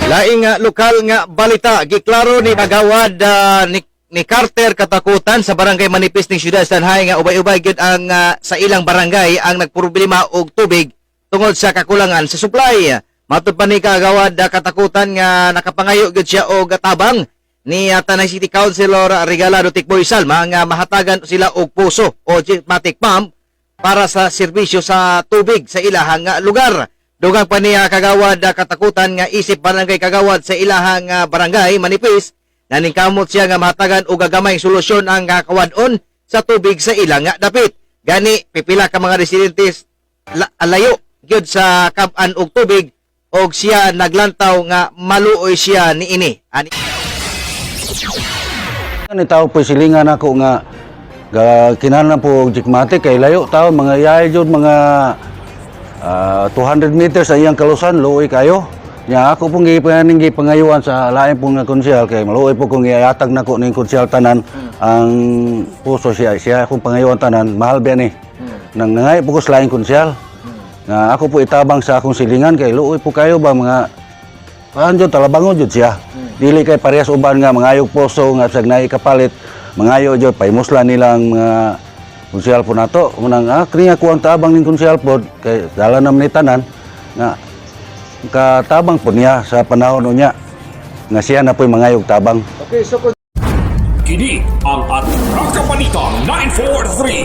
Laing nga lokal nga balita, giklaro ni Kagawad ni Carter Katakutan sa Barangay Manipis ning Syudad Tanhay nga ubay-ubay gyud ang sa ilang barangay ang nagproblema og tubig tungod sa kakulangan sa supply. Matud pa ni Kagawad Katakutan nga nakapangayo gyud siya og tabang ni Tanay City Councilor Regalado Tikboy Salma nga mahatagan sila og puso o jetmatic pump para sa serbisyo sa tubig sa ilahang lugar. Dugang pa niya Kagawad Katakutan nga isip barangay kagawad sa ilahang barangay Manipis, naningkamot siya nga mahatagan og gagamay solusyon ang kawad-on sa tubig sa ilang dapit. Gani pipila ka mga residente layo gyud sa kab-an og tubig og siya naglantaw nga maluoy siya niini. Ani Ni tao po silingan ako nga ga kinahanglan po og jetmatic kay layo tao, mga yay jud, mga 200 meters sa iyang kalusan, luoy kayo. Nya ako pong gipaning gipangayuan sa lain pong nga konsehal kay maluoy po kung iatag nako ning konsehal tanan ang puso. Siya siya akong pangayuan tanan, mahal ba ni. Nang nangayo po ko sa laing konsehal nga ako po itabang sa akong silingan kay luoy po kayo ba, mga paan jud, talabangon jud siya. Dili kay parehas uban nga mangayog poso nga sag naay kapalit, mangayo jud paimuslan nilang mga konsehal po nato. Munang kaniya ko ang tabang ning konsehal pod kay dala naman ni tanan nga katabang po niya sa panahon unya nga siya na po'y mangayog tabang. Okay, so kung Kini ang Atraka Balita 943.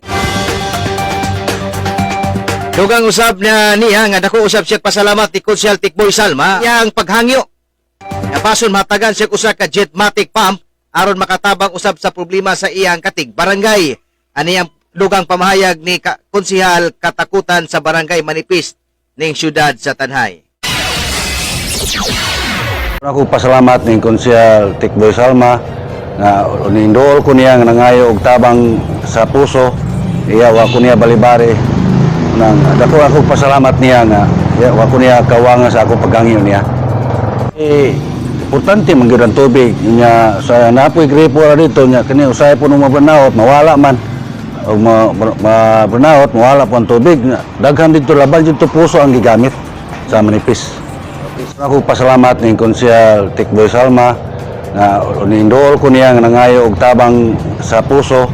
Dugang usab na niya nga dako usab siya pasalamat ni Konsehal Tikboy Salma iyang paghangyo. Napason matagan siya usa ka jetmatic pump aron makatabang usab sa problema sa iyang katig barangay. Ani ang dugang pamahayag ni Konsehal Katakutan sa Barangay Manipis ning syudad sa Tanhay. Ako pasalamat ning Konsehal Tikboy Salma nga nindool ko niya nga nangayo og tabang sa puso. Iya wa ko niya balibari. Nang dako ako pasalamat niya nga iya, wa ko niya kawanga sa ako paghangyo niya. Eh, importante man gyud ang tubig nya sa napoy gripo ra dito nya kini usahay po nung maburnaot mawala man og ma mawala po ang tubig. Daghan dito, laban dito puso ang gigamit sa Manipis. Ako pasalamat ning Konsehal Tikboy Salma nga nindool ko niya nga nangayo og tabang sa puso.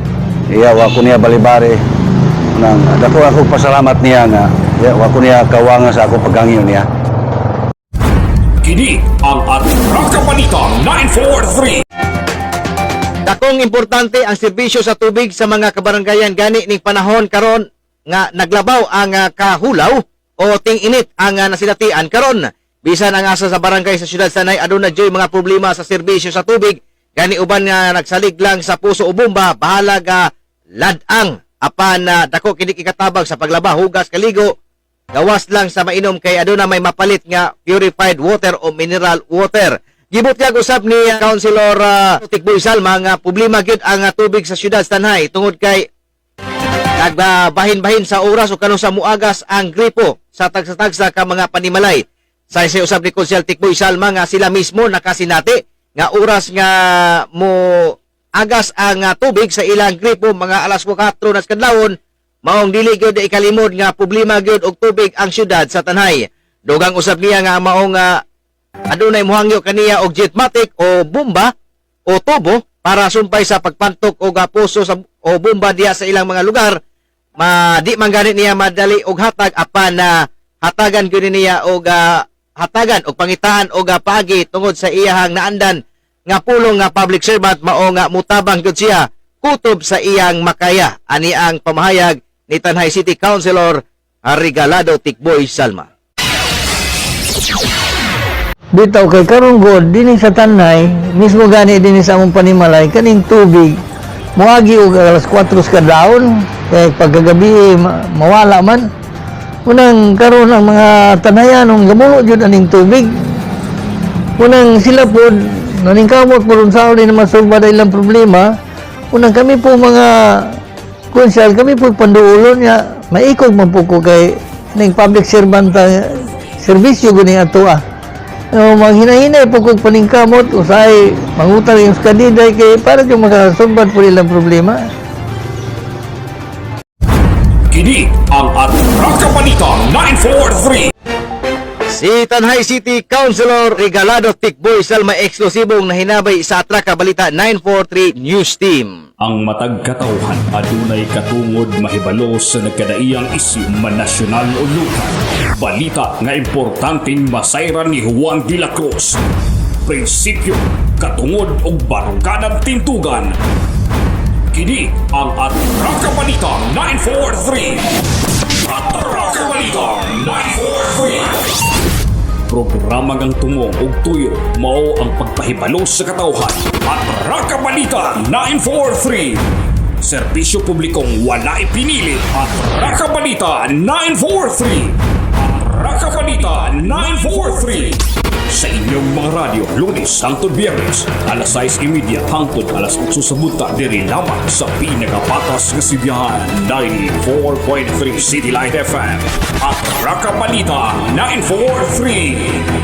Iya wa ko niya balibari. Nang dako ako pasalamat niya nga iya, wa ko niya kawanga sa ako paghangyo niya. Kini ang Atraka Balita 943. Dakong importante ang serbisyo sa tubig sa mga kabarangayan, gani ning panahon karon nga naglabaw ang kahulaw o ting-init ang nasinatian karon. Bisan ang asa sa barangay sa syudad Tanay, aduna joy mga problema sa serbisyo sa tubig, gani uban nga nagsalig lang sa puso o bomba, bahala ga ladang, apan dako kini ikatabang sa paglaba, hugas, kaligo, gawas lang sa mainom kay aduna may mapalit nga purified water o mineral water. Gibutyag usab ni Councilor Tikboy Salma nga problema gyud ang tubig sa syudad sa Tanay tungod kay nagbahin-bahin sa oras o kanus sa muagas ang gripo sa tagsa-tagsa ka mga panimalay. Sa isa usab ni Konsehal Tikboy Salma nga sila mismo nakasinati nga oras nga mo agas ang tubig sa ilang gripo mga alas 4 nas kadlawon, maong dili gyud ikalimod nga problema gyud og tubig ang syudad sa Tanay. Dugang usab niya nga maong adunay muhangyo kaniya og jetmatic o bomba o tubo para sumpay sa pagpantok og puso sa o bomba diha sa ilang mga lugar. Ma di man gani niya madali og hatag, apan na hatagan gyud niya og hatagan og pangitaan og paagi tungod sa iyahang naandan nga pulong nga public servant, mao nga mutabang gyud siya kutob sa iyang makaya. Ani ang pamahayag ni Tanay City Councilor Regalado Tikboy Salma. Bitaw kay karon god dinhi sa Tanay mismo, gani dinhi sa among panimalay, kaning tubig moagi og alas 4 sa kadlawon kay pagkagabi mawala man. Unang karon ang mga tanayanong gamulo jud aning tubig. Unang sila pod naningkamot pod unsaon ni masulbad ang ilang problema. Unang kami po mga konsehal, kami po panduulon niya, maikog man po ko kay ning public servant, serbisyo guni ato ah. No, maghinahinay po kog paningkamot, usahay mangutang yung kaniday kay para yung makasulbad po ilang problema. Kini ang Atraka Balita 943. Si Tanjay City Councilor Regalado Tikboy Salma, eksklusibong nahinabay sa Atraka Balita 943 News Team. Ang matag katawhan adunay katungod mahibalo sa nagkadaiyang isyu, man nasyonal o lokal. Balita nga importanteng masayran ni Juan de la Cruz. Prinsipyo, katungod ug barukadang tintugan. Kini ang Atraka Balita 943. Atraka Balita 943. Programa ngang tumong ug tuyo mao ang pagpahibalo sa katawhan. Atraka Balita 943. Serbisyo publikong walay pinili. Atraka Balita 943. Atraka Balita 943. Sa inyong mga radyo, Lunes hangtod Biyernes, alas 6:30 hangtod alas 8 sa buntag, diri lamang sa pinakapatas nga sibihan, 94.3 City Light FM. Atraka Balita 943.